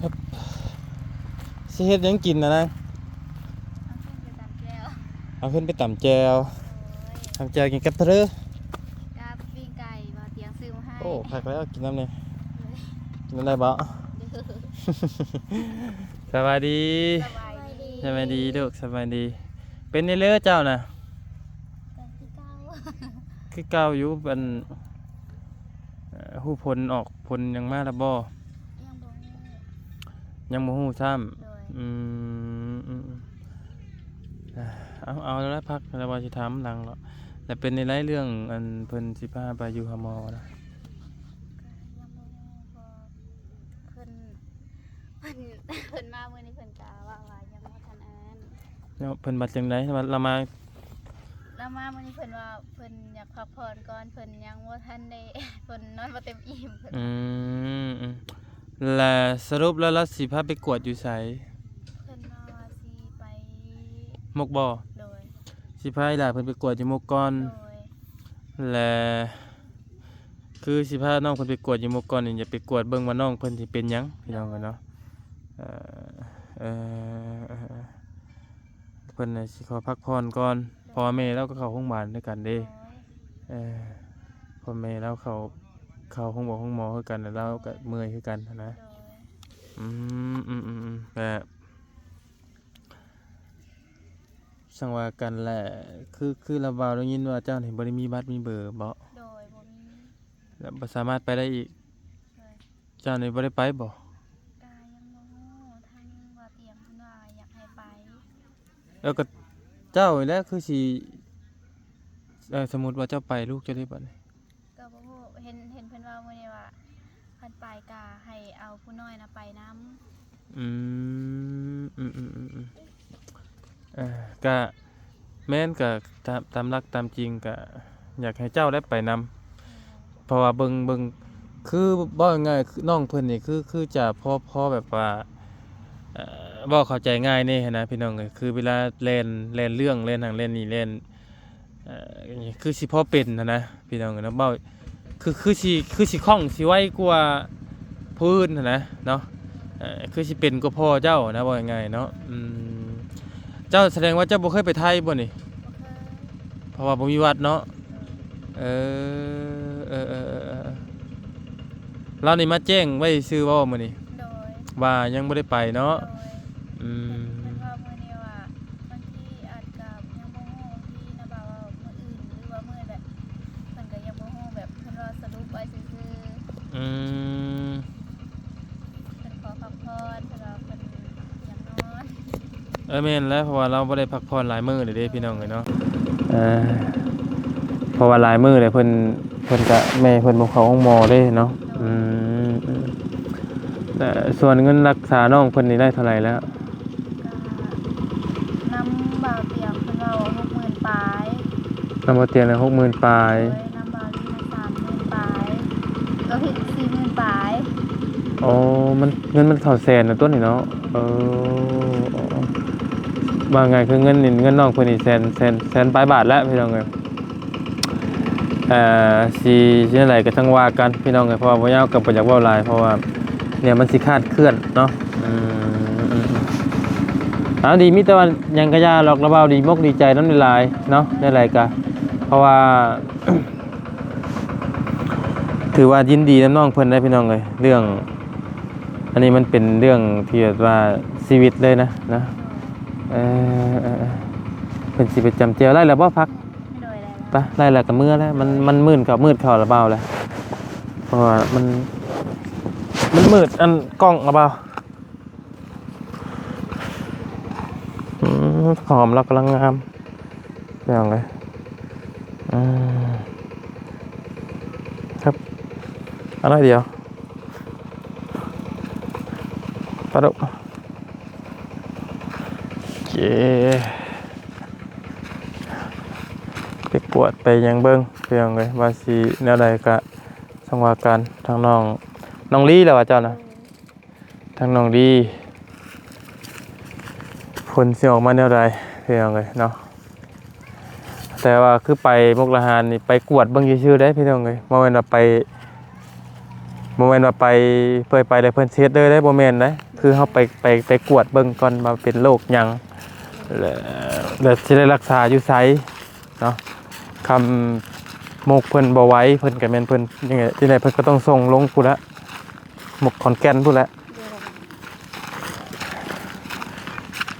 ຄັບ ຊິເຮັດຫຍັງກິນນະນາງ? ເອົາຂຶ້ນໄປຕຳແຈ່ວ ເອົາຂຶ້ນໄປຕຳແຈ່ວ ໂດຍ ຕຳແຈ່ວກິນກັບເພາະເດີ ກັບປີ້ງໄກ່ ບ່າວຕຽງຊື້ມາໃຫ້ ໂອ້ ຄັກແລ້ວ ກິນນຳແດ່ ໂດຍ ກິນນຳໄດ້ບໍ່? ໂດຍ ສະບາຍດີ ສະບາຍດີ ສະບາຍດີລູກ ສະບາຍດີ ເປັນແນວໃດເຈົ້ານະ? ກໍຄືເກົ່າ ຄືເກົ່າຢູ່ ອັນ ເອີ ຮູ້ຜົນອອກຜົນຫຍັງມາແລ້ວບໍ່? ຍັງບໍ່ຮູ້ ຍັງບໍ່ຮູ້ຊ້ຳ ໂດຍ ອືມ ອືມ ເອົາ ເອົາລະ ພັກລະ ວ່າຊິຖາມຫຼັງເນາະ ແລ້ວເປັນໃດເລື່ອງ ອັນ ເພິ່ນຊິພາໄປຢູ່ຫາໝໍນະ? ກໍຍັງບໍ່ຮູ້ ເພາະເພິ່ນ ເພິ່ນ ເພິ່ນມາມື້ນີ້ ເພິ່ນກໍວ່າ ວ່າຍັງບໍ່ທັນອັນ ເນາະ ເພິ່ນວ່າຈັ່ງໃດ? ລາວມາ ລາວມາມື້ນີ້ ເພິ່ນວ່າເພິ່ນຢາກພັກຜ່ອນກ່ອນ ເພິ່ນຍັງບໍ່ທັນໄດ້ ເພິ່ນນອນບໍ່ເຕັມອີ່ມ ເພິ່ນ ອືມ ອືມ ແລະ ສະຫຼຸບແລ້ວລາວຊິພາໄປກວດຢູ່ໃສ? ເພິ່ນວ່າ ວ່າຊິໄປ ມົກບໍ່? ໂດຍ ຊິພາອີ່ຫຼ້າເພິ່ນໄປກວດຢູ່ມົກກ່ອນ ໂດຍ ແລະ ຄືຊິພານ້ອງເພິ່ນໄປກວດຢູ່ໝໍກ່ອນນີ້ ຢາກໄປກວດເບິ່ງວ່ານ້ອງເພິ່ນຊິເປັນຫຍັງ ພີ່ນ້ອງເອີຍເນາະ ເອີ ເອີ ເອີ ເພິ່ນຊິຂໍພັກຜ່ອນກ່ອນ ໂດຍ ເພາະວ່າແມ່ລາວກໍເຂົ້າໂຮງບານຄືກັນເດ້ ໂດຍ ເອີ ເພາະແມ່ລາວເຂົ້າ ເຂົ້າໂຮງໝໍ ໂຮງໝໍຄືກັນ ແລ້ວລາວກໍເມື່ອຍຄືກັນຫັ້ນນະ ໂດຍ ອືມ ອືມ ແບບ ຈັ່ງວ່າກັນແຫຼະ ຄື ຄືລະບ່າວໄດ້ຍິນວ່າເຈົ້ານີ້ບໍ່ໄດ້ມີບັດມີເບີບໍ? ໂດຍ ບໍ່ມີ ແລ້ວບໍ່ສາມາດໄປໄດ້ອີກ ໂດຍ ເຈົ້ານີ້ບໍ່ໄດ້ໄປບໍ? ກະຍັງບໍ່ຮູ້ ທາງບ່າວຕຽງເພິ່ນວ່າຢາກໃຫ້ໄປ ເອີ ກໍເຈົ້ານີ້ແຫຼະຄືຊິ ເອີ ສົມມຸດວ່າເຈົ້າໄປ ລູກເຈົ້າເດບັດນີ້? ກໍບໍ່ຮູ້ ເຫັນ ເຫັນເພິ່ນເວົ້າມື້ນີ້ວ່າ ຄັນໄປກະໃຫ້ເອົາຜູ້ນ້ອຍນະໄປນຳ ອືມ ອືມ ເອີ ກະແມ່ນ ກະຕາມ ຕາມຫຼັກຕາມຈິງກະຢາກໃຫ້ເຈົ້າໄດ້ໄປນຳ ເພາະວ່າເບິ່ງ ເບິ່ງ ຄືເວົ້າງ່າຍໆ ນ້ອງເພິ່ນນີ້ຄື ຄືຈະພໍ ພໍແບບວ່າ ເອີ ເວົ້າເຂົ້າໃຈງ່າຍແດ່ຫັ້ນນະ ພີ່ນ້ອງເອີຍ ຄືເວລາແລ່ນ ແລ່ນເລື່ອງ ແລ່ນຫັ້ນແລ່ນນີ້ ແລ່ນ ເອີ ຄືຊິພໍເປັນຫັ້ນນະ ພີ່ນ້ອງເອີຍເນາະ ເວົ້າ ຄື ຄືຊິ ຄືຊິຄ່ອງຊິໄວກວ່າຜູ້ອື່ນຫັ້ນນະເນາະ ເອີ ຄືຊິເປັນກວ່າພໍ່ເຈົ້ານະ ເວົ້າງ່າຍໆເນາະ ອືມ ເຈົ້າ ສະແດງວ່າເຈົ້າບໍ່ເຄີຍໄປໄທບໍ່ນີ້? ບໍ່ເຄີຍ ເພາະວ່າບໍ່ມີວັດເນາະ ເອີ ເອີ ເອີ ເອີ ລາວນີ້ມາແຈ້ງໄວ້ຊື່ໆບໍ່ມື້ນີ້? ໂດຍ ວ່າຍັງບໍ່ໄດ້ໄປເນາະ ໂດຍ ອືມ ເພິ່ນ ເພິ່ນເວົ້າມື້ນີ້ວ່າ ບາງທີອາດກະຍັງບໍ່ຮູ້ ບາງທີນະ ແບບວ່າມື້ອື່ນ ຫຼືວ່າມື້ໃດ ເພິ່ນກະຍັງບໍ່ຮູ້ ແບບເພິ່ນເວົ້າສະຫຼຸບໄວ້ຊື່ໆ ອືມ ເພິ່ນຂໍພັກຜ່ອນ ເພິ່ນວ່າເພິ່ນຢາກນອນ ເອີ ແມ່ນແຫຼະ ເພາະວ່າລາວບໍ່ໄດ້ພັກຜ່ອນຫຼາຍມື້ແລ້ວເດ້ ພີ່ນ້ອງເອີຍເນາະ ເອີ ເພາະວ່າຫຼາຍມື້ແລ້ວ ເພິ່ນ ເພິ່ນກະ ແມ່ເພິ່ນບໍ່ເຂົ້າໂຮງໝໍເດ້ເນາະ ອືມ ແລະ ສ່ວນເງິນລັກສານ້ອງເພິ່ນນີ້ໄດ້ເທົ່າໃດແລ້ວ? ກະນຳບ່າວຕຽງເພິ່ນເວົ້າຫົກໝື່ນປາຍ ນຳບ່າວຕຽງນະຫົກໝື່ນປາຍ ໂດຍ ນຳບ່າວລີນະສາມໝື່ນປາຍ ເອີ ຜິດ ສີ່ໝື່ນປາຍ ອໍ ມັນ ເງິນມັນເຂົ້າແສນແລ້ວຕົວນີ້ເນາະ ເອີ ເວົ້າງ່າຍຄືເງິນນີ້ ເງິນນ້ອງເພິ່ນນີ້ແສນ ແສນ ແສນປາຍບາດແລ້ວ ພີ່ນ້ອງເອີຍ. ເອີ ຊິ ຊິແນວໃດກໍຈັ່ງວ່າກັນພີ່ນ້ອງເອີຍ ເພາະວ່າບໍ່ຍາວກໍບໍ່ຢາກເວົ້າຫຼາຍ ເພາະວ່າແນວມັນຊິຄາດເຄື່ອນເນາະ ອືມ ເອົາ ດີ ມີແຕ່ວ່າຫຍັງກໍຢ່າດອກ ລະບ່າວດີມົກດີໃຈນຳຫຼາຍໆເນາະ ແນວໃດກໍ ເພາະວ່າ ຖືວ່າຍິນດີນຳນ້ອງເພິ່ນໄດ໋ພີ່ນ້ອງເອີຍ ເລື່ອງ ອັນນີ້ມັນເປັນເລື່ອງທີ່ແບບວ່າຊີວິດເລີຍນະ ນະ ເອີ ເອີ ເອີ ເພິ່ນຊິໄປຈຳແຈ່ວ ໄດ້ແລ້ວບໍ່ພັກ? ໂດຍ ໄດ້ແລ້ວ ໄປ ໄດ້ແລ້ວກໍເມືອແລ້ວ ມັນ ມັນມືດເຂົ້າ ມືດເຂົ້າລະບ່າວແລ້ວ ເພາະວ່າມັນ ມັນມືດ ອັນ ກ້ອງລະບ່າວ ອືມ ຫອມລາວກຳລັງງາມ ພີ່ນ້ອງເອີຍ ອືມ ຄັບ ເອົາໜ້ອຍດຽວ ປາດຸ ໂອເຄ ໄປກວດໄປຫຍັງເບິ່ງ ພີ່ນ້ອງເອີຍ ວ່າຊິແນວໃດກະ ຈັ່ງວ່າກັນ ທາງນ້ອງ ນ້ອງລີແຫຼະວ່າເຈົ້ານະ ທາງນ້ອງລີ ຜົນຊິອອກມາແນວໃດ ພີ່ນ້ອງເອີຍເນາະ ແຕ່ວ່າຄືໄປມຸກດາຫານນີ້ ໄປກວດເບິ່ງຊື່ໆເດ້ ພີ່ນ້ອງເອີຍ ບໍ່ແມ່ນວ່າໄປ ບໍ່ແມ່ນວ່າໄປ ເພິ່ນໄປແລ້ວເພິ່ນຊິເຮັດເລີຍເດ້ ບໍ່ແມ່ນເດ້. ຄືເຮົາໄປ ໄປ ໄປກວດເບິ່ງກ່ອນວ່າເປັນໂລກຫຍັງ ແລ້ວ ແລ້ວຊິໄດ້ລັກສາຢູ່ໃສເນາະ. ຄັນໝົກເພິ່ນບໍ່ໄຫວ ເພິ່ນກໍແມ່ນເພິ່ນ ຈັ່ງໃດ ຈັ່ງໃດເພິ່ນກໍຕ້ອງສົ່ງລົງພຸ້ນແຫຼະ ໝົກຂອນແກ່ນພຸ້ນແຫຼະ.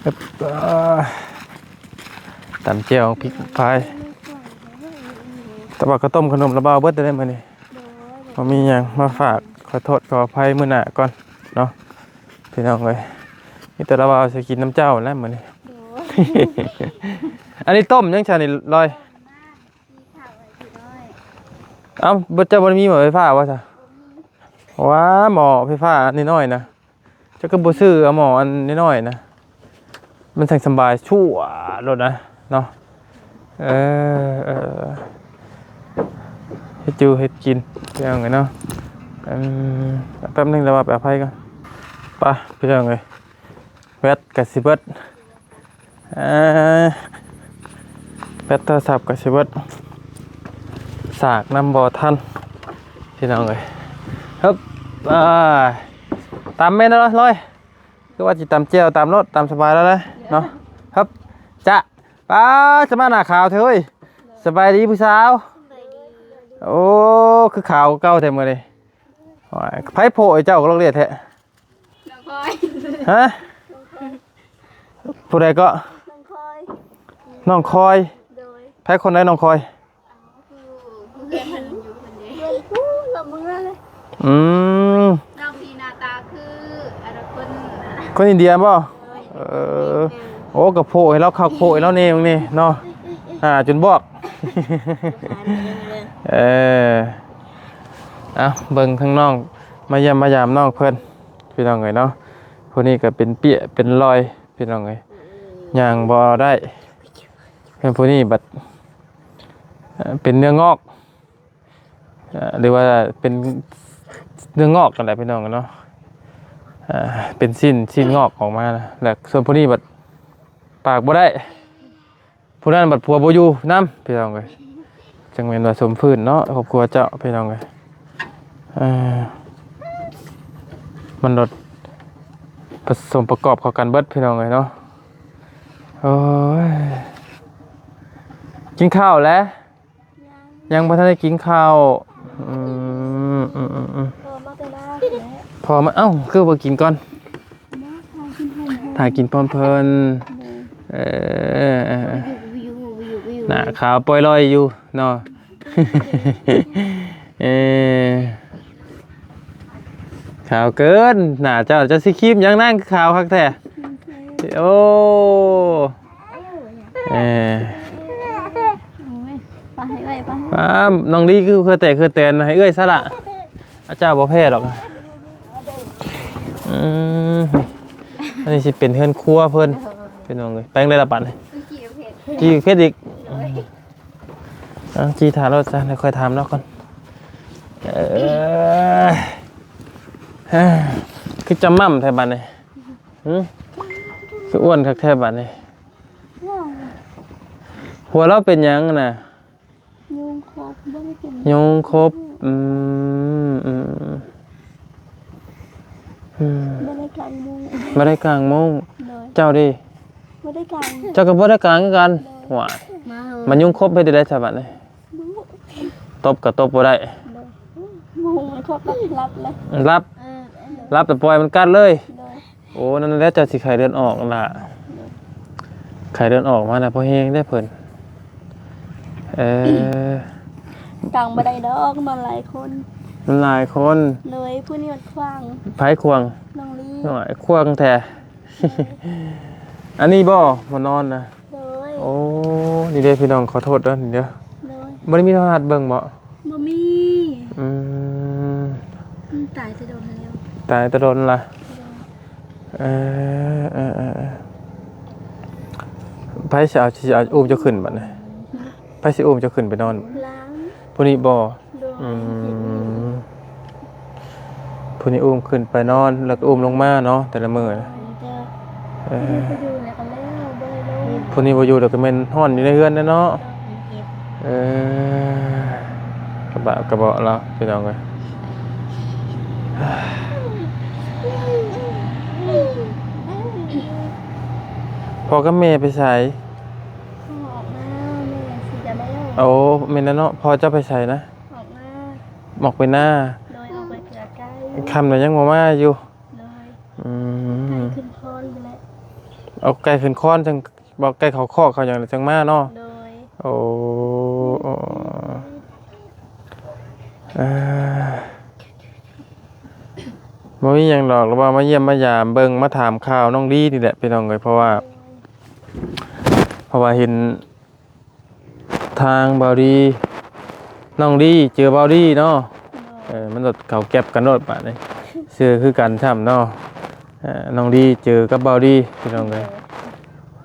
ເອີ ຕຳແຈ່ວ ພິກ ພາຍ ແຕ່ວ່າເຂົ້າຕົ້ມຂະໜົມລະບ່າວເບິດແລ້ວມື້ນີ້. ບໍ່ມີຫຍັງມາຝາກ ຂໍໂທດຂໍອະໄພມື້ໜ້າກ່ອນເນາະ ພີ່ນ້ອງເອີຍ. ມີແຕ່ລະບ່າວຊິກິນນຳເຈົ້າແຫຼະມື້ນີ້. ອັນນີ້ຕົ້ມຫຍັງຊະນີ້ລອຍ? ເອົ້າ ບໍ່ ເຈົ້າບໍ່ໄດ້ມີໝໍ້ໄຟຟ້າບໍ່ຊະ? ວ້າ ໝໍ້ໄຟຟ້າອັນນ້ອຍໆນະ. ເຈົ້າຄືບໍ່ຊື້ເອົາໝໍ້ອັນນ້ອຍໆນະ ມັນຈັ່ງສະບາຍຊົ່ວໂລດນະເນາະ. ເອີ ເອີ ເຮັດຢູ່ເຮັດກິນ ພີ່ນ້ອງເອີຍເນາະ. ອືມ ແປັບໜຶ່ງ ລະວ່າໄປເອົາໄຟກ່ອນ ໄປ ພີ່ນ້ອງເອີຍ. ແບັດກໍຊິເບິດ ເອີ ແບັດໂທລະສັບກໍຊິເບິດ ສາກນຳບໍ່ທັນ ພີ່ນ້ອງເອີຍ. ຮຶບ ອ່າ ຕຳແມ່ນລອຍ ຄືວ່າຊິຕຳແຈ່ວ ຕຳໂລດ ຕຳສະບາຍແລ້ວເນາະ. ຮຶບ ຈະ ປ້າ ສະມາໜ້າຂາວແທ້ເຮີ້ຍ. ສະບາຍດີຜູ້ສາວ. ໂອ້ ຄືຂາວກວ່າເກົ່າແທ້ມື້ນີ້. ໂອ້ຍ ໃຜໂພໃຫ້ເຈົ້າກະລອກເລດແທ້? ນ້ອງຄອຍ ຮະ? ຜູ້ໃດເກາະ? ນ້ອງຄອຍ ນ້ອງຄອຍ. ໂດຍ ໃຜຄົນໃດນ້ອງຄອຍ? ຜູ້ ຜູ້ເພື່ອນເພິ່ນຢູ່ເພິ່ນເດ້ ເພື່ອນຜູ້ລະເມືອເລີຍ. ອືມ ນ້ອງທີ່ໜ້າຕາຄືອັນຄົນ ຄົນອິນເດຍບໍ່? ໂດຍ ເອີ ແມ່ນ ໂອ້ ກະໂພໃຫ້ລາວ ເຂົ້າໂພໃຫ້ລາວແດ່ມື້ນີ້ເນາະ. ຫາຈົນບອກ ເອີ ເອົາ ເບິ່ງທາງນ້ອງ ມາຢ້ຽມມາຢາມນ້ອງເພິ່ນ ພີ່ນ້ອງເອີຍເນາະ. ຜູ້ນີ້ກໍເປັນເປ້ຍເປັນລອຍ ພີ່ນ້ອງເອີຍ ຍ່າງບໍ່ໄດ້. ເພິ່ນຜູ້ນີ້ບັດ ເອີ ເປັນເນື້ອງອກ ເອີ ຫຼືວ່າເປັນເນື້ອງອກກັນແຫຼະ ພີ່ນ້ອງເນາະ. ເປັນຊີ້ນ ຊີ້ນງອກອອກມານະ. ແລ້ວສ່ວນຜູ້ນີ້ບັດປາກບໍ່ໄດ້ ຜູ້ນັ້ນບັດຜົວບໍ່ຢູ່ນຳ ພີ່ນ້ອງເອີຍ. ຈັ່ງແມ່ນວ່າສົມຟື້ນເນາະ ຄອບຄົວເຈົ້າ ພີ່ນ້ອງເອີຍ. ເອີ ມັນໂດດປະສົມປະກອບເຂົ້າກັນເບິດ ພີ່ນ້ອງເອີຍເນາະ. ໂອ້ຍ ກິນເຂົ້າແລ້ວ? ຍັງ ຍັງບໍ່ທັນໄດ້ກິນເຂົ້າ. ອືມ ອືມ ອືມ ອືມ ພໍ່ມາແຕ່ນາແລ້ວ ພໍ່ມາ ເອົ້າ ຄືບໍ່ກິນກ່ອນ? ມາ ຖ້າກິນພ້ອມເພິ່ນ. ເອີ ໜ້າຂາວປ່ອຍລອຍຢູ່ເນາະ. ເອີ ຂາວເກີນ ໜ້າເຈົ້າ ເຈົ້າຊິຄຣີມຫຍັງນາງ ຂາວຄັກແທ້. ໂອ້ ເອີ ໄປ ໄປ ໄປ ອ້າ ນ້ອງລີຄືເຄືອແຕກເຄືອແຕນ ໃຫ້ເອື້ອຍຊະລະ. ອາ ເຈົ້າບໍ່ແພ້ດອກ. ອືມ ອັນນີ້ຊິເປັນເຮືອນຄົວເພິ່ນ ພີ່ນ້ອງເອີຍ. ແປງໄດ້ລະບາດນີ້ ຈີ່ເຜັດອີກ. ເອົາ ຈີ່ຖ້າໂລດຊະ ດຽວຄ່ອຍຖາມລາວກ່ອນ. ເອີ ຄືຈຳໝ່ຳແທ້ບາດນີ້. ຫື ຄືອ້ວນຄັກແທ້ບາດນີ້. ຫົວລາວເປັນຫຍັງນະ? ຍຸງຄົບ ບໍ່ໄດ້ເປັນ ຍຸງຄົບ. ອືມ ອືມ ອືມ ບໍ່ໄດ້ກາງມຸ້ງ ບໍ່ໄດ້ກາງມຸ້ງ. ໂດຍ ເຈົ້າເດ? ບໍ່ໄດ້ກາງ ເຈົ້າກໍບໍ່ໄດ້ກາງຄືກັນ. ໂດຍ ຫວາຍ ມາເຮີ ມັນຍຸງຄົບເຮັດຈັ່ງໃດຊະບາດນີ້? ຕົບກໍຕົບບໍ່ໄດ້. ໂດຍ ມຸ້ງມັນຄົບຫຼັບເລີຍ ຫຼັບ ເອີ ຫຼັບແລ້ວປ່ອຍມັນກັດເລີຍ. ໂດຍ ໂອ້ ນັ້ນແຫຼະ ເຈົ້າຊິໄຂ້ເລືອດອອກລະ ໄຂ້ເລືອດອອກມານະ ພໍແຮງເດ້ເພິ່ນ. ເອີ ກາງບໍ່ໄດ້ດອກ ນອນຫຼາຍຄົນ ມັນຫຼາຍຄົນ. ໂດຍ ຜູ້ນີ້ມັນຂວາງ ໃຜຂວາງ? ນ້ອງລີ. ໂອ້ຍ ຂວາງແທ້. ອັນນີ້ບໍ່ ມານອນນະ? ໂດຍ ໂອ້ ນີ້ເດ້ພີ່ນ້ອງ ຂໍໂທດເດີ ນີ້ເດີ. ໂດຍ ບໍ່ໄດ້ມີໂທລະທັດເບິ່ງບໍ່? ບໍ່ມີ. ອືມ ມັນຕາຍແຕ່ດົນແລ້ວ ຕາຍແຕ່ດົນລະ. ໂດຍ ເອີ ເອີ ເອີ ເອີ ໃຜຊິເອົາ ຊິເອົາ ອຸ້ມເຈົ້າຂຶ້ນບາດນີ້? ໃຜຊິອຸ້ມເຈົ້າຂຶ້ນໄປນອນ? ຫຼານ ຜູ້ນີ້ບໍ່? ໂດຍ ອືມ ຜູ້ນີ້ອຸ້ມຂຶ້ນໄປນອນ ແລ້ວກໍອຸ້ມລົງມາເນາະ ແຕ່ລະມື້ນະ. ເຈົ້າ ເອີ ຜູ້ນີ້ບໍ່ຢູ່ແລ້ວກໍແມ່ນຮ້ອນຢູ່ໃນເຮືອນແຫຼະເນາະ. ເອີ ກະບາບກະເບາະລາວ ພີ່ນ້ອງເອີຍ. ພໍ່ກັບແມ່ໄປໃສ? ພໍ່ອອກມາ ແມ່ຊິຈະມາ. ໂອ້ ແມ່ນແລ້ວເນາະ. ພໍ່ເຈົ້າໄປໃສນະ? ອອກມາ. ອອກໄປນາ. ໂດຍ ອອກໄປເກືອໄກ່. ຄ່ຳແລ້ວຍັງບໍ່ມາຢູ່? ໂດຍ. ອືມ ໃກ້ຂຶ້ນຄອນພຸ້ນແຫຼະ. ເອົາ ໃກ້ຂຶ້ນຄອນຈັ່ງ ບໍ່ ໃກ້ເຂົ້າຄອກເຂົ້າຫຍັງແລ້ວຈັ່ງມາເນາະ. ໂດຍ. ໂອ້ ໂອ້ ເອີ ບໍ່ມີຫຍັງດອກ ລະວ່າມາຢ້ຽມມາຢາມເບິ່ງ ມາຖາມຂ່າວນ້ອງດີນີ້ແຫຼະພີ່ນ້ອງເອີຍ. ເພາະວ່າ ເພາະວ່າເຫັນທາງເບົາດີ ນ້ອງດີເຈີເບົາດີເນາະ. ໂດຍ. ເອີ ມັນໂດດເຂົ້າແກັບກັນໂລດບາດນີ້ ຊື່ຄືກັນຊ້ຳເນາະ. ເອີ ນ້ອງດີເຈີກັບເບົາດີພີ່ນ້ອງເອີຍ. ໂດຍ.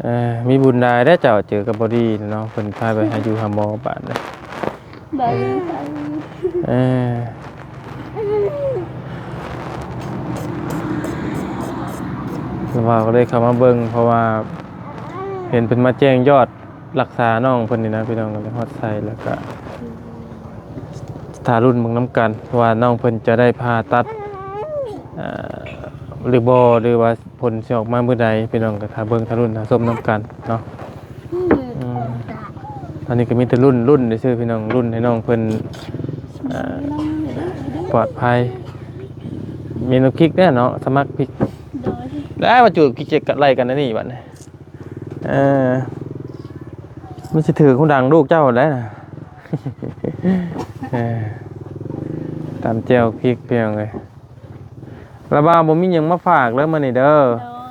ເອີ ມີບຸນຫຼາຍເດ້ເຈົ້າ ເຈີກັບເບົາດີເນາະ. ເພິ່ນພາໄປຫາຢູ່ຫາໝໍບາດນີ້ ເບົາດີ. ເອີ ລະວ່າກໍເລີຍເຂົ້າມາເບິ່ງ ເພາະວ່າເຫັນເພິ່ນມາແຈ້ງຍອດ ລັກສານ້ອງເພິ່ນນີ້ນະພີ່ນ້ອງ. ກໍເລີຍຮອດໃສ່ ແລ້ວກໍຖ້າລຸ້ນເບິ່ງນຳກັນວ່ານ້ອງເພິ່ນຈະໄດ້ຜ່າຕັດ ເອີ ຫຼືບໍ່ ຫຼືວ່າຜົນຊິອອກມາມື້ໃດພີ່ນ້ອງ. ກໍຖ້າເບິ່ງ ຖ້າລຸ້ນ ຖ້າຊົມນຳກັນເນາະ. ອືມ ອັນນີ້ກໍມີແຕ່ລຸ້ນ ລຸ້ນຊື່ໆ ພີ່ນ້ອງ ລຸ້ນໃຫ້ນ້ອງເພິ່ນ ເອີ ປອດໄພ. ມີນ້ຳພຣິກແດ່ເນາະ ສະໝັກພຣິກ. ໂດຍ. ແລ້ວມາຈູດພຣິກ ຈະໄລ່ກັນອັນນີ້ບັດນີ້. ເອີ ມັນຊິຖືກຫູດັງລູກເຈົ້າຫັ້ນແຫຼະນະ. ເອີ ຕຳແຈ່ວພຣິກ ພີ່ນ້ອງເອີຍ. ລະວ່າບໍ່ມີຫຍັງມາຝາກເດີມື້ນີ້ເດີ. ໂດ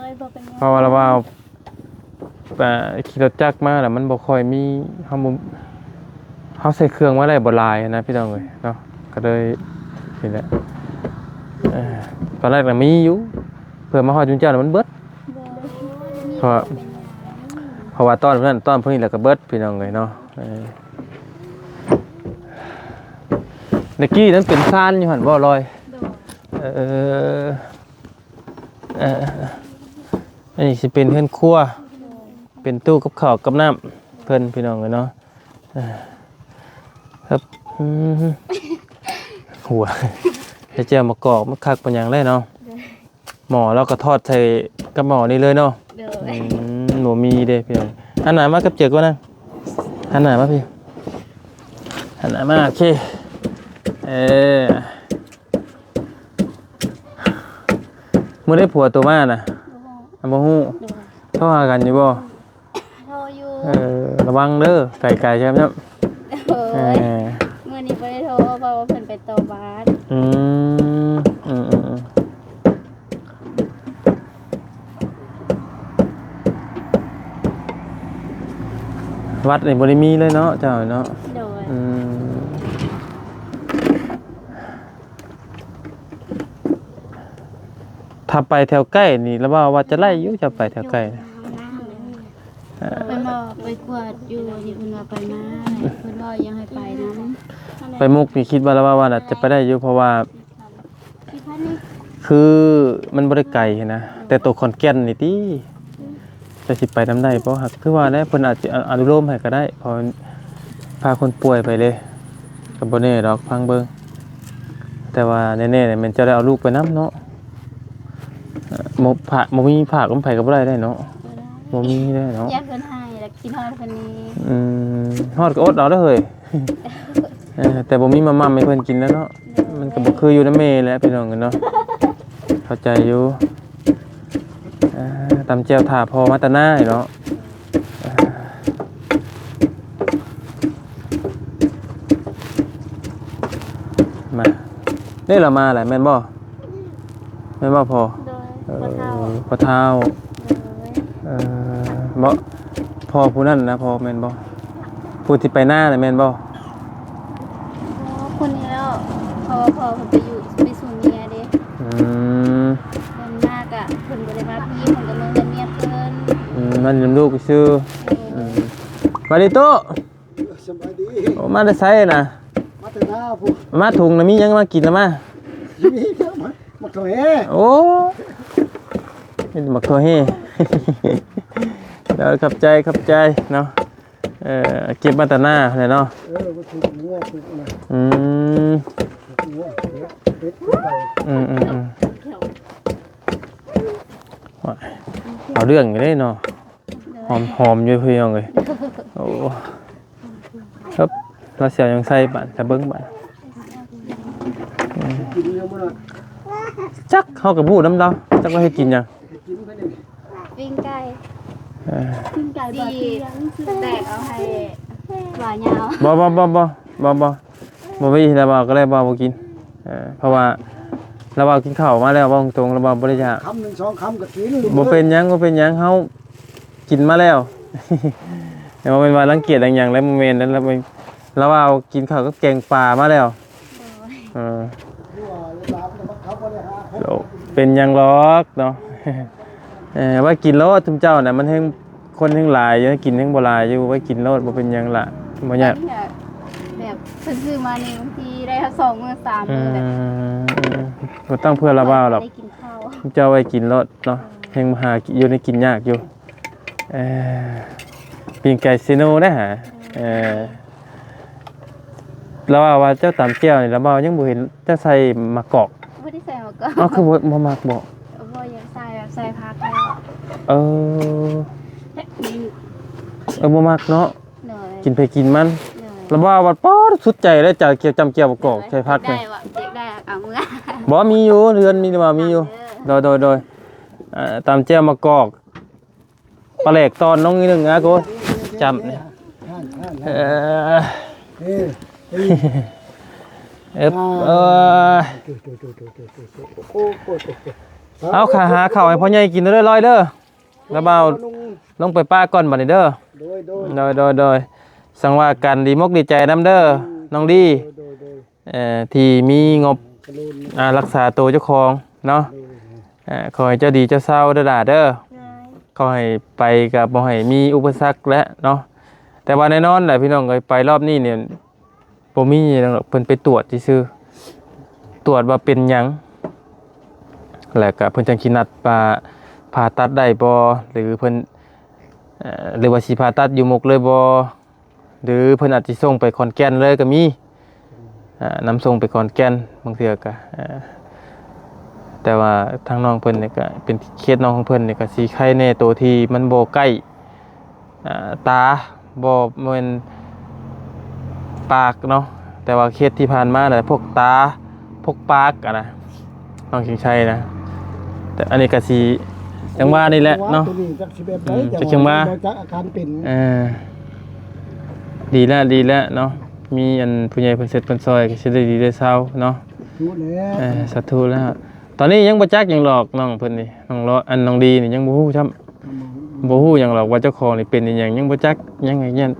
ຍ ບໍ່ເປັນຫຍັງ. ເພາະວ່າລະວ່າ ອ່າ ຂີ່ລົດຈັກມາແລ້ວມັນບໍ່ຄ່ອຍມີ ເຮົາບໍ່ ເຮົາໃສ່ເຄື່ອງມາໄດ້ບໍ່ຫຼາຍນະພີ່ນ້ອງເອີຍເນາະ. ກໍເລີຍນີ້ແຫຼະ ເອີ ຕອນແລກນະມີຢູ່ ເພື່ອມາຮອດຈຸມເຈົ້ານະມັນເບິດ. ໂດຍ. ເພາະ ເພາະວ່າຕອນນັ້ນ ຕອນພວກນີ້ແລ້ວກໍເບິດພີ່ນ້ອງເອີຍເນາະ. ເອີ ຕະກີ້ນັ້ນເປັນຊານຢູ່ຫັ້ນບໍ່ລອຍ? ໂດຍ. ເອີ ເອີ ອັນນີ້ຊິເປັນເຮືອນຄົວ ເປັນຕູ້ກັບເຂົ້າກັບນ້ຳເພິ່ນພີ່ນ້ອງເອີຍເນາະ. ເອີ ຄັບ ອືມ ຫົວ ໃສ່ແຈ່ວມະກອກ ມັນຄັກປານຫຍັງໄດ໋ເນາະ. ໂດຍ. ໝໍ້ລາວກໍທອດໃສ່ກັບໝໍ້ນີ້ເລີຍເນາະ. ໂດຍ. ອືມ ບໍ່ມີເດ້ພີ່ນ້ອງ. ຫັນໜ້າມາກັບເຈີກ່ອນນະ ຫັນໜ້າມາພີ່ ຫັນໜ້າມາ. ໂອເຄ ເອີ ມື້ໃດຜົວໂຕມານະ? ບໍ່ຮູ້. ບໍ່ຮູ້. ໂດຍ. ໂທຫາກັນຢູ່ບໍ່? ໂທຢູ່. ເອີ ລະວັງເດີ ໄກໆ ໃຊ່ໄໝ? ໂດຍ. ເອີ ມື້ນີ້ບໍ່ໄດ້ໂທ ເພາະວ່າເພິ່ນໄປຕໍ່ບ້ານ. ອືມ ອືມໆໆ ວັດນີ້ບໍ່ໄດ້ມີເລີຍເນາະ ເຈົ້າເນາະ. ໂດຍ. ອືມ ຖ້າໄປແຖວໃກ້ນີ້ ລະວ່າ ວ່າຈະໄດ້ຢູ່ ຈະໄປແຖວໃກ້ນະ. ເອີ ເພິ່ນວ່າໄປກວດຢູ່ ທີ່ເພິ່ນວ່າໄປມາ ເພິ່ນວ່າຢາກໃຫ້ໄປນຳ. ໄປມຸກນີ້ຄິດວ່າ ລະວ່າ ວ່າໜ້າຈະໄປໄດ້ຢູ່ ເພາະວ່າ ຄືມັນບໍ່ໄດ້ໄກຫັ້ນນະ ແຕ່ໂຕຂອນແກ່ນນີ້ຕິ ຈະຊິໄປນຳໄດ້ບໍ່? ຫາກຄືວ່າແຫຼະ ເພິ່ນອາດຊິອະ ອະນຸໂລມໃຫ້ກໍໄດ້ ເພາະພາຄົນປ່ວຍໄປເດ້ ກໍບໍ່ແນ່ດອກ ຟັງເບິ່ງ. ແຕ່ວ່າແນ່ໆ ແມ່ນເຈົ້າໄດ້ເອົາລູກໄປນຳເນາະ. ເອີ ບໍ່ພາ ບໍ່ມີພາກັບໃຜກໍບໍ່ໄດ້ເນາະ. ບໍ່ມີເດ້ເນາະ. ຢ້ານເພິ່ນໄຫ້ ແລ້ວຄິດຮອດເພິ່ນນີ້. ອືມ ຮອດກໍອົດເອົາເດີເຮີ້ຍ. ເອີ ແຕ່ບໍ່ມີມາມ່ຳໃຫ້ເພິ່ນກິນແລ້ວເນາະ. ໂດຍ. ມັນກໍບໍ່ຄືຢູ່ນຳແມ່ແຫຼະພີ່ນ້ອງເອີຍເນາະ. ເຂົ້າໃຈຢູ່. ອ່າ ຕຳແຈ່ວຖ້າພໍ່ມາແຕ່ນາເນາະ. ມາ ນີ້ລະມາແຫຼະແມ່ນບໍ່? ແມ່ນບໍ່ພໍ່? ໂດຍ. ເອີ ພໍ່ເຖົ້າ ພໍ່ເຖົ້າ. ໂດຍ. ເອີ ບໍ່ ພໍ່ຜູ້ນັ້ນນະ ພໍ່ແມ່ນບໍ່? ຜູ້ທີ່ໄປນານະແມ່ນບໍ່? ພໍ່ຜູ້ນີ້ແລ້ວ ເພາະວ່າພໍ່ເພິ່ນໄປຢູ່ ໄປສູ່ເມຍເດ້. ອືມ ເພິ່ນມາກະ ເພິ່ນບໍ່ໄດ້ມາພີ້ ເພິ່ນກໍເມືອເຮືອນເມຍເພິ່ນ. ອືມ ມານຳລູກຊື່. ໂດຍ. ອືມ ສະບາຍດີໂຕ. ສະບາຍດີ. ໂອ້ ມາແຕ່ໃສນະ? ມາແຕ່ນາພຸ້ນ. ມາທຸງນະ ມີຫຍັງມາກິນນະມາ? ມີແຕ່ໝາກຖົ່ວແຮ່. ໂອ້ ມີແຕ່ໝາກຖົ່ວແຮ່. ໂດຍ ຂອບໃຈ ຂອບໃຈເນາະ. ເອີ ເກັບມາແຕ່ນາພຸ້ນແຫຼະເນາະ. ເອີ ມາຖືກງົວຜູກນະ. ອືມ ຜູກງົວ ເປັດ ເປັດໄກ່. ອືມ ອືມໆ ເອົາເລື່ອງຢູ່ເດ້ເນາະ ຫອມ ຫອມຢູ່ພີ່ນ້ອງເອີຍ ໂອ້ ຄັບ ລາວຊິເອົາຫຍັງໃສ່ບາດ ຈະເບິ່ງບາດ ອືມ ຈັກ ເຮົາກໍບໍ່ຮູ້ນຳລາວ ຈັກລາວເຮັດກິນຫຍັງ ປີ້ງໄກ່ ເອີ ປີ້ງໄກ່ ຊິແຕກເອົາໃຫ້ ບໍ່ຍາວ ບໍ່ ບໍ່ ບໍ່ ບໍ່ ບໍ່ ບໍ່ ບໍ່ມີ ລາວເວົ້າກໍໄດ້ ບໍ່ ບໍ່ກິນ ເອີ ເພາະວ່າລາວເວົ້າກິນເຂົ້າມາແລ້ວ ເວົ້າຕົງໆ ລາວເວົ້າບໍ່ໄດ້ຢາກ ຄຳໜຶ່ງສອງຄຳກໍກິນ ບໍ່ເປັນຫຍັງ ບໍ່ເປັນຫຍັງ ເຮົາກິນມາແລ້ວ ແຕ່ວ່າແມ່ນວ່າລັງກຽດຫຍັງແລ້ວ ບໍ່ແມ່ນ ລາວ ລາວເວົ້າກິນເຂົ້າກັບແກງປາມາແລ້ວ ໂດຍ ເອີ ເປັນຫຍັງດອກເນາະ ເອີ ໄວ້ກິນໂລດ ຊຸມເຈົ້ານະ ມັນແຮງ ຄົນແຮງຫຼາຍຢູ່ ກິນແຮງບໍ່ຫຼາຍຢູ່ ໄວ້ກິນໂລດ ບໍ່ເປັນຫຍັງລະ ບໍ່ຍາກ ແບບເພິ່ນຊື້ມານີ້ ບາງທີໄດ້ສອງມື້ສາມມື້ແບບ ອືມ ບໍ່ຕ້ອງເພື່ອລາວເວົ້າດອກ ໄດ້ກິນເຂົ້າ ເຈົ້າໄວ້ກິນໂລດເນາະ ແຮງຫາຢູ່ໃນກິນຍາກຢູ່ ເອີ ປີ້ງໄກ່ເຊໂນເດ້ຫາ ເອີ ລາວວ່າ ວ່າເຈົ້າຕຳແຈ່ວນີ້ ລາວວ່າຍັງບໍ່ເຫັນເຈົ້າໃສ່ໝາກກອກ ບໍ່ໄດ້ໃສ່ໝາກກອກ ເອົ້າ ຄືບໍ່ ບໍ່ມັກບໍ? ບໍ່ຢາກໃສ່ ແບບໃສ່ຜັກແລ້ວ ເອີ ເອີ ບໍ່ມັກເນາະ ໂດຍ ກິນໃຜກິນມັນ ໂດຍ ລາວວ່າ ວ່າ ປາດ ສຸດໃຈເລີຍ ຈຳແຈ່ວ ຈຳແຈ່ວໝາກກອກ ໂດຍ ໃສ່ຜັກ ຢາກໄດ້ ນີ້ ຢາກໄດ້ ເອົາເມືອ ບໍ່ ມີຢູ່ ເຮືອນມີ ວ່າມີຢູ່ ເອີ ໂດຍ ໂດຍ ໂດຍ ເອີ ຕຳແຈ່ວໝາກກອກ ປາແຫຼກຕອນລົງນິດໜຶ່ງນະໂກ ຈ້ຳນີ້ ເອີ ເອີ ເອີ ເອີ ເອົາ ຂ້າຫາເຂົ້າໃຫ້ພໍ່ໃຫຍ່ກິນເດີ ລອຍເດີ ລາວບ່າວລົງໄປປະກ່ອນບັດນີ້ເດີ ໂດຍ ໂດຍ ໂດຍ ໂດຍ ໂດຍ ຈັ່ງວ່າກັນ ດີມົກດີໃຈນຳເດີ ອືມ ນ້ອງດີ ໂດຍ ໂດຍ ໂດຍ ເອີ ທີ່ມີງົບ ອາ ລັກສາໂຕເຈົ້າຂອງເນາະ ໂດຍ ເອີ ຂໍໃຫ້ເຈົ້າດີເຈົ້າເຊົາເດີຫຼ້າເດີ ໂດຍ ຂໍໃຫ້ໄປກໍບໍ່ໃຫ້ມີອຸປະສັກແຫຼະເນາະ ແຕ່ວ່າແນ່ນອນແຫຼະພີ່ນ້ອງເອີຍ ໄປລອບນີ້ນີ້ບໍ່ມີຫຍັງດອກ ເພິ່ນໄປຕວດຊື່ໆ ຕວດວ່າເປັນຫຍັງ ແລ້ວກໍເພິ່ນຈັ່ງຊິນັດວ່າຜ່າຕັດໄດ້ບໍ່ ຫຼືເພິ່ນ ເອີ ຫຼືວ່າຊິຜ່າຕັດຢູ່ມຸກເລີຍບໍ່ ຫຼືເພິ່ນອາດຊິສົ່ງໄປຂອນແກ່ນເລີຍກໍມີ ອາ ນຳສົ່ງໄປຂອນແກ່ນ ບາງເທື່ອກໍ ອາ ແຕ່ວ່າທາງນ້ອງເພິ່ນນີ້ກໍເປັນເຄສນ້ອງຂອງເພິ່ນນີ້ກໍຊິໄຄແດ່ ໂຕທີ່ມັນບໍ່ໃກ້ ອາ ຕາ ບໍ່ແມ່ນປາກເນາະ ແຕ່ວ່າເຄສທີ່ຜ່ານມານະ ພວກຕາ ພວກປາກຫັ້ນນະ ນ້ອງຊິງໄຊນະ ແຕ່ອັນນີ້ກໍຊິຈັ່ງວ່ານີ້ແຫຼະເນາະ ໂຕນີ້ຈັກຊິແບບໃດ ອືມ ຈັກຈັ່ງວ່າ ບໍ່ຈັກອາການເປັນ ເອີ ດີແລ້ວ ດີແລ້ວເນາະ ມີອັນຜູ້ໃຫຍ່ເພິ່ນເຊັດເພິ່ນຊ່ອຍ ກໍຊິໄດ້ດີໄດ້ເຊົາເນາະ ສາທຸແລ້ວ ເອີ ສາທຸແລ້ວ ຕອນນີ້ຍັງບໍ່ຈັກຫຍັງດອກ ນ້ອງເພິ່ນນີ້ ນ້ອງລອ ອັນນ້ອງດີນີ້ຍັງບໍ່ຮູ້ຊ້ຳ ບໍ່ຮູ້ຫຍັງດອກວ່າເຈົ້າຂອງນີ້ເປັນອີ່ຫຍັງ ຍັງບໍ່ຈັກຫຍັງ ຍັງ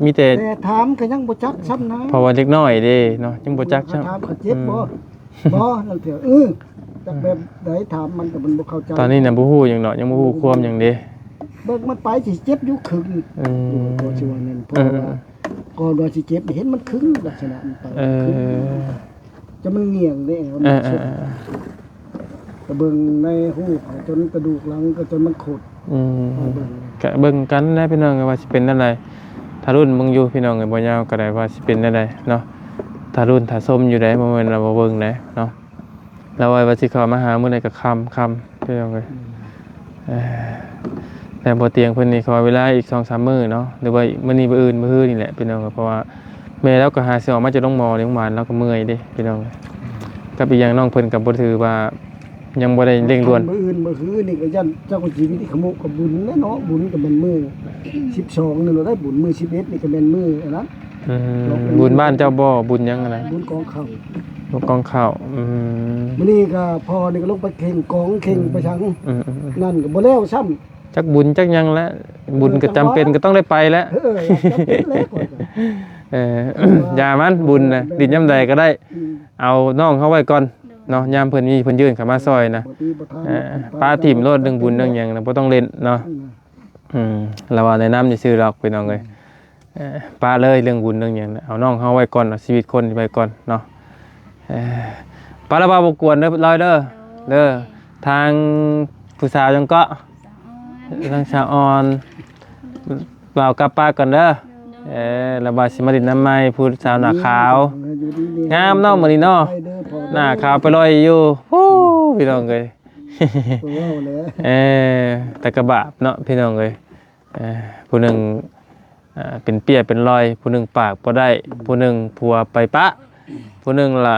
ມີແຕ່ ແຕ່ຖາມກໍຍັງບໍ່ຈັກຊ້ຳນະ ເພາະວ່າເດັກນ້ອຍເດ້ເນາະ ຍັງບໍ່ຈັກຊ້ຳ ຖາມເຂົາເຈັບບໍ່ ອືມ ບໍ່ ນັ້ນເຖາະ ເອີ ຈັກແບບໃດ ຖາມມັນກໍມັນບໍ່ເຂົ້າໃຈ ຕອນນີ້ນະບໍ່ຮູ້ຫຍັງເນາະ ຍັງບໍ່ຮູ້ຄວາມຫຍັງເດ້ ເບິ່ງມັນໄປຊິເຈັບຢູ່ຄຶ່ງ ອືມ ກໍຊິວ່ານັ້ນ ເພາະວ່າ ເອີ ກ່ອນວ່າຊິເຈັບ ເຫັນມັນຄຶ່ງ ລັກສະນະມັນໄປ ເອີ ຄຶ່ງ ຈະມັນງ່ຽງເດ້ ເອີ ມັນເຈັບ ເອີ ກໍເບິ່ງໃນຮູບ ຈົນກະດູກຫຼັງ ກໍຈົນມັນຂົດ ອືມ ກໍເບິ່ງກັນແຫຼະພີ່ນ້ອງ ວ່າຊິເປັນແນວໃດ ຖ້າລຸ້ນເບິ່ງຢູ່ພີ່ນ້ອງເອີຍ ບໍ່ຍາວກໍໄດ້ວ່າຊິເປັນແນວໃດເນາະ ຖ້າລຸ້ນຖ້າຊົມຢູ່ໃດ ບໍ່ແມ່ນວ່າບໍ່ເບິ່ງໃດເນາະ ລາວວ່າຊິເຂົ້າມາຫາມື້ໃດກໍຄ່ຳ ຄ່ຳ ພີ່ນ້ອງເອີຍ ອືມ ເອີ ແຕ່ບໍ່ຕຽງເພິ່ນນີ້ຂໍເວລາອີກສອງສາມມື້ເນາະ ຫຼືວ່າມື້ນີ້ມື້ອື່ນ ມື້ຮືນີ້ແຫຼະພີ່ນ້ອງ ເພາະວ່າແມ່ລາວກໍຫາຊິອອກມາຈາກໂຮງໝໍໂຮງບານ ລາວກໍເມື່ອຍເດ້ພີ່ນ້ອງ ກັບອີກຢ່າງນ້ອງເພິ່ນກໍບໍ່ຖືວ່າຍັງບໍ່ໄດ້ເລັ່ງດ່ວນ ມື້ອື່ນມື້ຮືນີ້ກໍຢ້ານເຈົ້າກໍຊິວິດຂະໂມກກັບບຸນແຫຼະເນາະ ບຸນກໍແມ່ນມື້ສິບສອງນີ້ແຫຼະ ບຸນມື້ສິບເອັດນີ້ກໍແມ່ນມື້ອັນນັ້ນ ອືມ ບຸນບ້ານເຈົ້າບໍ່ ບຸນຫຍັງຫັ້ນນະ ບຸນກອງເຂົ້າ ບຸນກອງເຂົ້າ ອືມ ມື້ນີ້ກໍພໍ່ນີ້ກໍລົງໄປເຄັ່ງກອງເຄັ່ງໄປສັງ ອືມໆໆ ນັ້ນກໍບໍ່ແລ້ວຊ້ຳ ຈັກບຸນຈັກຫຍັງແຫຼະ ບຸນກໍຈຳເປັນກໍຕ້ອງໄດ້ໄປແຫຼະ ເອີ ຈຳເປັນແຫຼະ ເອີ ຢ່າມັນບຸນນະ ດິນຍາມໃດກໍໄດ້ ອືມ ເອົານ້ອງເຮົາໄວ້ກ່ອນເນາະ ຍາມເພິ່ນມີເພິ່ນຍື່ນເຂົ້າມາຊ່ອຍນະ ເອີ ປະຖິ້ມໂລດ ເລື່ອງບຸນເລື່ອງຫຍັງນະ ບໍ່ຕ້ອງຫຼິ້ນເນາະ ອືມ ອືມ ລາວວ່າແນະນຳຊື່ໆດອກ ພີ່ນ້ອງເອີຍ ອືມ ເອີ ປະເລີຍເລື່ອງບຸນເລື່ອງຫຍັງ ເອົານ້ອງເຮົາໄວ້ກ່ອນ ເອົາຊີວິດຄົນໄວ້ກ່ອນເນາະ ເອີ ປະລະ ບໍ່ລົບກວນເດີ ລອຍເດີ ໂດຍ ເດີ ທາງຜູ້ສາວຫຍັງເກາະ ສາວອອນ ທາງສາວອອນ ບ່າວກັບປະກ່ອນເດີ ໂດຍ ເອີ ລະບ່າວຊິມາຫຼິ້ນນຳໃໝ່ ຜູ້ສາວໜ້າຂາວ ຢູ່ດີມີແຮງ ງາມເນາະ ມື້ນີ້ເນາະ ໄປເດີພໍ່ ໜ້າຂາວໄປລອຍຢູ່. ໂອ້ ພີ່ນ້ອງເອີຍ ບໍ່ເວົ້າແຫຼະ. ເອີ ແຕ່ກະບາບເນາະ ພີ່ນ້ອງເອີຍ. ເອີ ຜູ້ໜຶ່ງ ອ່າ ເປັນເປ້ຍເປັນລອຍ, ຜູ້ໜຶ່ງປາກບໍ່ໄດ້, ຜູ້ໜຶ່ງຜົວໄປປະ, ຜູ້ໜຶ່ງລະ